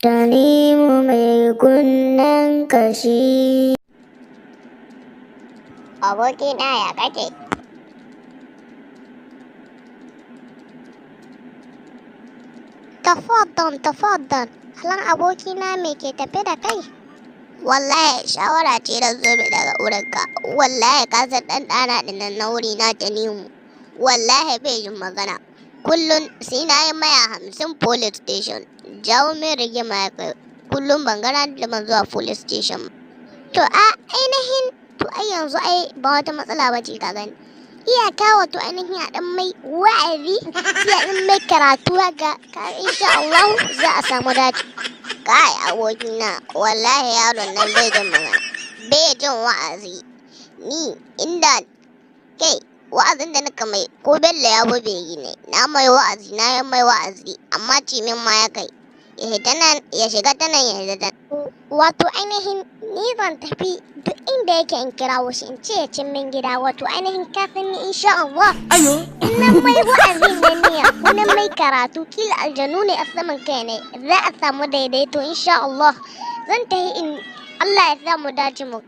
Tanimu mai kunnen ƙashi. Abokina, ya kake? Tafaddal, tafaddal. Halan abokina, me ke tafe da kai? Wallahi shawara ce da zo daga wurinka. Wallahi ka san ɗan ɗana ɗinnan na wuri na Tanimu. Wallahi bai jin magana. Kullum sai na yi maya 50 police station. Jawo min rigima ya kai. Kullum ban ga ranar da ban zuwa police station. To a ainihin, to ai yanzu ai ba wata matsala ba ce, ka gani. Iyaka wato ainihin a ɗan mai wa'azi, sai a ɗan mai karatu haka, ka insha Allah za a samu dace. Kai abokina, wallahi yaron nan bai jin magana. Bai jin wa'azi. Ni inda kai wa'azin da nika mai ko Bello ya bai yi ne. Na mai wa'azi, na yi mai wa'azi, amma ce min ma ya kai. Ya hita nan, ya shiga ta nan, ya hita ta nan. Wato ainihin ni zan tafi duk inda yake in kirawo shi in ce ya cin min gida, wato ainihin kafin ni insha Allah. In nan mai wa'azi na niyya ko nan mai karatu, kila aljanu ne a saman kai ne, za a samu daidaito insha Allah. Zan tafi in Allah ya samu dace mu.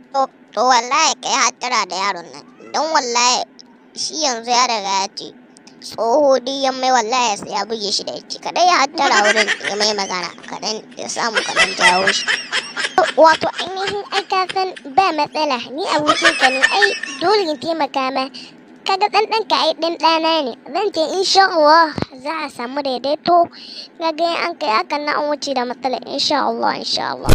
To wallahi kai hattara da yaron nan. Don wallahi shi yanzu ya riga ya ce tsoho duk ya mai, wallahi sai ya buge shi da ice. Kaɗai ya hattara wurin ya mai magana kaɗan ya samu kaɗan jawo shi. Wato ainihin ai ka san ba matsala, ni abokin ka ne, ai dole in taimaka ma. Kaga ɗan ɗanka ai ɗan ɗana ne. Zan ce insha Allah za a samu daidaito. Kaga in an kai hakan na an wuce da matsala insha Allah, insha Allah.